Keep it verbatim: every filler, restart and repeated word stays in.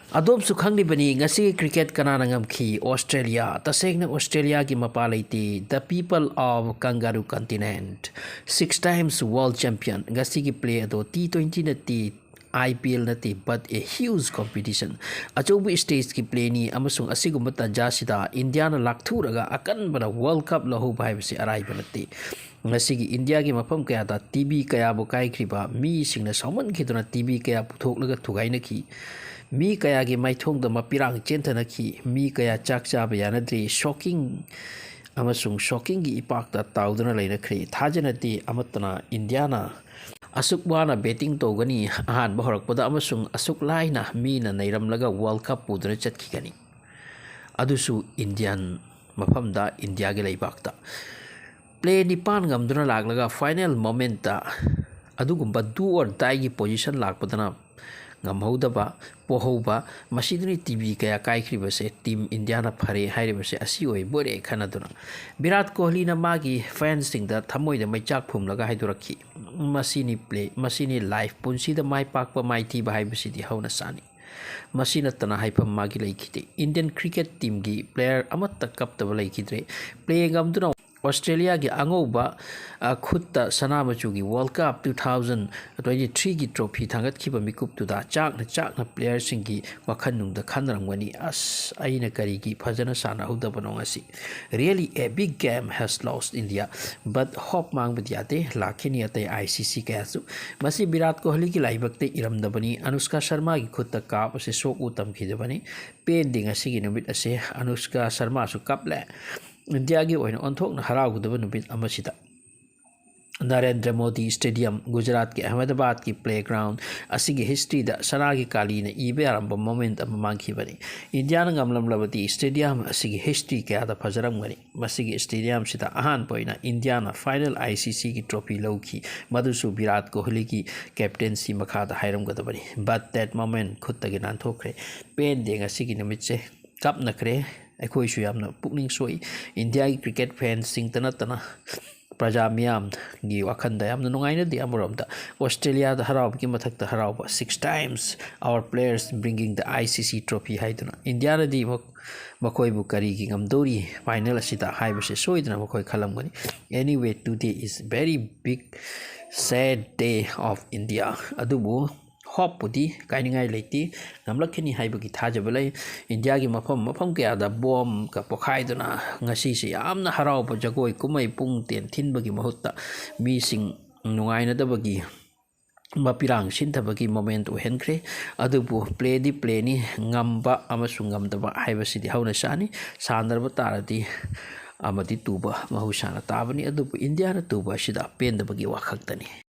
ꯑꯗꯣꯝꯁꯨ ꯈꯪꯂꯤꯕꯅꯤ ꯉꯁꯤꯒꯤ cricket ꯀꯅꯥꯅ ꯉꯝꯈꯤ? ꯑꯣꯁꯇ꯭ꯔꯦꯂꯤꯌꯥ꯫ ꯇꯁꯦꯡꯅ ꯑꯣꯁꯇ꯭ꯔꯦꯂꯤꯌꯥꯒꯤ ꯃꯄꯥ ꯂꯩꯇꯦ꯫ The people of Kangaroo Continent, six times world champion꯫ ꯉꯁꯤꯒꯤ play ꯑꯗꯣ T twenty ꯅꯠꯇꯦ, I P L ꯅꯠꯇꯦ, but a huge competition꯫ ꯑꯆꯧꯕ stageꯀꯤ playꯅꯤ ꯑꯃꯁꯨꯡ ꯑꯁꯤꯒꯨꯝꯕ ꯇꯥꯟꯖꯥꯁꯤꯗ ꯏꯟꯗꯤꯌꯥꯅ ꯂꯥꯛꯊꯨꯔꯒ ꯑꯀꯟꯕꯅ World Cup ꯂꯧꯍꯧꯕ ꯍꯥꯏꯕꯁꯤ ꯑꯔꯥꯏꯕ ꯅꯠꯇꯦ꯫ ꯉꯁꯤꯒꯤ ꯏꯟꯗꯤꯌꯥꯒꯤ ꯃꯐꯝ ꯀꯌꯥꯗ T V ꯀꯌꯥꯕꯨ ꯀꯥꯏꯈ꯭ꯔꯤꯕ, ꯃꯤꯁꯤꯡꯅ ꯁꯥꯎꯃꯟꯈꯤꯗꯨꯅ T V ꯀꯌꯥ ꯄꯨꯊꯣꯛꯂꯒ ꯊꯨꯒꯥꯏꯅꯈꯤ꯫ ꯃꯤ ꯀꯌꯥꯒꯤ ꯃꯥꯏꯊꯣꯡꯗ ꯃꯄꯤꯔꯥꯡ ꯆꯦꯟꯊꯅꯈꯤ꯫ ꯃꯤ ꯀꯌꯥ ꯆꯥꯛ ꯆꯥꯕ ꯌꯥꯅꯗ꯭ꯔꯦ꯫ Shocking ꯑꯃꯁꯨꯡ shockingꯒꯤ ꯏꯄꯥꯛꯇ ꯇꯥꯎꯗꯨꯅ ꯂꯩꯅꯈ꯭ꯔꯦ꯫ ꯊꯥꯖꯅꯗꯦ ꯑꯃꯠꯇꯅ ꯏꯟꯗꯤꯌꯥꯅ ꯑꯁꯨꯛ ꯋꯥꯅ batting ꯇꯧꯒꯅꯤ ꯑꯍꯥꯟꯕ ꯍꯧꯔꯛꯄꯗ ꯑꯃꯁꯨꯡ ꯑꯁꯨꯛ ꯂꯥꯏꯅ ꯃꯤꯅ ꯅꯩꯔꯝꯂꯒ World Cup ꯄꯨꯗꯨꯅ ꯆꯠꯈꯤꯒꯅꯤ꯫ ꯑꯗꯨꯁꯨ Indian ꯃꯐꯝꯗ, ꯏꯟꯗꯤꯌꯥꯒꯤ ꯂꯩꯕꯥꯛꯇ꯫ Play ꯅꯤꯄꯥꯟ ꯉꯝꯗꯨꯅ ꯂꯥꯛꯂꯒ final momentꯇ ꯑꯗꯨꯒꯨꯝꯕ do or dieꯒꯤ position ꯂꯥꯛꯄꯗꯅ ꯉꯝꯍꯧꯗꯕ, ꯄꯣꯍꯧꯕ, ꯃꯁꯤꯗꯅꯤ T V ꯀꯌꯥ ꯀꯥꯏꯈ꯭ꯔꯤꯕꯁꯦ꯫ Team ꯏꯟꯗꯤꯌꯥꯅ ꯐꯔꯦ ꯍꯥꯏꯔꯤꯕꯁꯦ ꯑꯁꯤ ꯑꯣꯏꯕꯣꯏꯔꯦ ꯈꯟꯅꯗꯨꯅ꯫ ꯕꯤꯔꯥꯠ ꯀꯣꯍꯂꯤꯅ ꯃꯥꯒꯤ fansꯁꯤꯡꯗ ꯊꯃꯣꯏꯗ ꯃꯩꯆꯥꯛ ꯐꯨꯝꯂꯒ ꯍꯥꯏꯗꯣꯔꯛꯈꯤ, "ꯃꯁꯤꯅꯤ play, ꯃꯁꯤꯅꯤ life꯫ ꯄꯨꯟꯁꯤꯗ ꯃꯥꯏ ꯄꯥꯛꯄ ꯃꯥꯏꯊꯤꯕ ꯍꯥꯏꯕꯁꯤꯗꯤ ꯍꯧꯅ ꯁꯥꯅꯤ꯫ ꯃꯁꯤ ꯅꯠꯇꯅ ꯍꯥꯏꯐꯝ ꯃꯥꯒꯤ ꯂꯩꯈꯤꯗꯦ꯫ Indian cricket teamꯒꯤ player ꯑꯃꯠꯇ ꯀꯞꯇꯕ ꯂꯩꯈꯤꯗ꯭ꯔꯦ꯫ Play ꯉꯝꯗꯨꯅ ꯑꯣꯁꯇ꯭ꯔꯦꯂꯤꯌꯥꯒꯤ ꯑꯉꯧꯕ, ꯑ, ꯈꯨꯠꯇ ꯁꯅꯥ ꯃꯆꯨꯒꯤ World Cup two thousand twenty threeꯒꯤ trophy ꯊꯥꯡꯒꯠꯈꯤꯕ ꯃꯤꯀꯨꯞꯇꯨꯗ ꯆꯥꯛꯅ ꯆꯥꯛꯅ playerꯁꯤꯡꯒꯤ ꯋꯥꯈꯜꯅꯨꯡꯗ ꯈꯟꯅꯔꯝꯒꯅꯤ, 'ꯑꯁ, ꯑꯩꯅ ꯀꯔꯤꯒꯤ ꯐꯖꯅ ꯁꯥꯟꯅꯍꯧꯗꯕꯅꯣ ꯉꯁꯤ?' Really a big game has lost India, but hope ꯃꯥꯡꯕꯗꯤ ꯌꯥꯗꯦ꯫ ꯂꯥꯛꯈꯤꯅꯤ ꯑꯇꯩ I C C ꯀꯌꯥꯁꯨ꯫ ꯃꯁꯤ ꯕꯤꯔꯥꯠ ꯀꯣꯍꯂꯤꯒꯤ ꯂꯥꯏꯕꯛꯇ ꯏꯔꯝꯗꯕꯅꯤ꯫ ꯑꯅꯨꯁꯀꯥ ꯁꯔꯃꯥꯒꯤ ꯈꯨꯠꯇ ꯀꯥꯞ ꯑꯁꯤ ꯁꯣꯛꯎ ꯇꯝꯈꯤꯗꯕꯅꯤ꯫ ꯄꯦꯟꯗꯦ ꯉꯁꯤꯒꯤ ꯅꯨꯃꯤꯠ ꯑꯁꯦ꯫ ꯑꯅꯨꯁꯀꯥ ꯁꯔꯃꯥꯁꯨ ꯀꯞꯂꯦ꯫ ꯏꯟꯗꯤꯌꯥꯒꯤ ꯑꯣꯏꯅ ꯑꯣꯟꯊꯣꯛꯅ ꯍꯔꯥꯎꯒꯗꯕ ꯅꯨꯃꯤꯠ ꯑꯃꯁꯤꯗ꯫ ꯅꯔꯦꯟꯗ꯭ꯔ ꯃꯣꯗꯤ Stadium, ꯒꯨꯖꯔꯥꯠꯀꯤ ꯑꯍꯃꯦꯗꯕꯥꯗꯀꯤ playground ꯑꯁꯤꯒꯤ historyꯗ ꯁꯅꯥꯒꯤ ꯀꯥꯂꯤꯅ ꯏꯕ ꯌꯥꯔꯝꯕ moment ꯑꯃ ꯃꯥꯡꯈꯤꯕꯅꯤ꯫ ꯏꯟꯗꯤꯌꯥꯅ ꯉꯝꯂꯝꯂꯕꯗꯤ stadium ꯑꯁꯤꯒꯤ history ꯀꯌꯥꯗ ꯐꯖꯔꯝꯒꯅꯤ꯫ ꯃꯁꯤꯒꯤ stadiumꯁꯤꯗ ꯑꯍꯥꯟꯕ ꯑꯣꯏꯅ ꯏꯟꯗꯤꯌꯥꯅ final I C Cꯒꯤ trophy ꯂꯧꯈꯤ, ꯃꯗꯨꯁꯨ ꯕꯤꯔꯥꯠ ꯀꯣꯍꯂꯤꯒꯤ captaincy ꯃꯈꯥꯗ ꯍꯥꯏꯔꯝꯒꯗꯕꯅꯤ꯫ But that moment ꯈꯨꯠꯇꯒꯤ ꯅꯥꯟꯊꯣꯛꯈ꯭ꯔꯦ꯫ ꯄꯦꯟꯗꯦ ꯉꯁꯤꯒꯤ ꯅꯨꯃꯤꯠꯁꯦ꯫ ꯀꯞꯅꯈ꯭ꯔꯦ꯫ ꯑꯩꯈꯣꯏꯁꯨ ꯌꯥꯝꯅ ꯄꯨꯛꯅꯤꯡ ꯁꯣꯛꯏ꯫ ꯏꯟꯗꯤꯌꯥꯒꯤ cricket fansꯁꯤꯡꯇ ꯅꯠꯇꯅ ꯄ꯭ꯔꯖꯥ ꯃꯤꯌꯥꯝꯒꯤ ꯋꯥꯈꯜꯗ ꯌꯥꯝꯅ ꯅꯨꯡꯉꯥꯏꯅꯗꯦ꯫ ꯑꯃꯔꯣꯝꯗ ꯑꯣꯁꯇ꯭ꯔꯦꯂꯤꯌꯥꯗ ꯍꯔꯥꯎꯕꯒꯤ ꯃꯊꯛꯇ ꯍꯔꯥꯎꯕ, "Six times our players bringing the I C C trophy" ꯍꯥꯏꯗꯨꯅ ꯏꯟꯗꯤꯌꯥꯅꯗꯤ ꯃꯈꯣꯏꯕꯨ ꯀꯔꯤꯒꯤ ꯉꯝꯗꯧꯔꯤ ꯐꯥꯏꯅꯦꯜ ꯑꯁꯤꯗ ꯍꯥꯏꯕꯁꯦ ꯁꯣꯏꯗꯅ ꯃꯈꯣꯏ ꯈꯜꯂꯝꯒꯅꯤ꯫ Anyway, today is very big sad day of India. ꯑꯗꯨꯕꯨ ꯍꯣꯞꯄꯨꯗꯤ ꯀꯥꯏꯅꯤꯡꯉꯥꯏ ꯂꯩꯇꯦ, ꯉꯝꯂꯛꯈꯤꯅꯤ ꯍꯥꯏꯕꯒꯤ ꯊꯥꯖꯕ ꯂꯩ꯫ ꯏꯟꯗꯤꯌꯥꯒꯤ ꯃꯐꯝ ꯃꯐꯝ ꯀꯌꯥꯗ ꯕꯣꯝꯒ ꯄꯣꯈꯥꯏꯗꯨꯅ ꯉꯁꯤꯁꯦ ꯌꯥꯝꯅ ꯍꯔꯥꯎꯕ ꯖꯒꯣꯏ ꯀꯨꯝꯍꯩ ꯄꯨꯡ ꯇꯦꯟ ꯊꯤꯟꯕꯒꯤ ꯃꯍꯨꯠꯇ ꯃꯤꯁꯤꯡ ꯅꯨꯡꯉꯥꯏꯅꯗꯕꯒꯤ ꯃꯄꯤꯔꯥꯡ ꯁꯤꯟꯊꯕꯒꯤ ꯃꯣꯃꯦꯟ ꯑꯣꯏꯍꯟꯈ꯭ꯔꯦ꯫ ꯑꯗꯨꯕꯨ ꯄ꯭ꯂꯦꯗꯤ ꯄ꯭ꯂꯦꯅꯤ, ꯉꯝꯕ ꯑꯃꯁꯨꯡ ꯉꯝꯗꯕ ꯍꯥꯏꯕꯁꯤꯗꯤ ꯍꯧꯅꯁꯥꯅꯤ꯫ ꯁꯥꯟꯅꯔꯕ ꯇꯥꯔꯗꯤ ꯑꯃꯗꯤ ꯇꯨꯕ ꯃꯍꯧꯁꯥꯅ ꯇꯥꯕꯅꯤ꯫ ꯑꯗꯨꯕꯨ ꯏꯟꯗꯤꯌꯥꯅ ꯇꯨꯕ ꯑꯁꯤꯗ ꯄꯦꯟꯗꯕꯒꯤ ꯋꯥꯈꯛꯇꯅꯤ꯫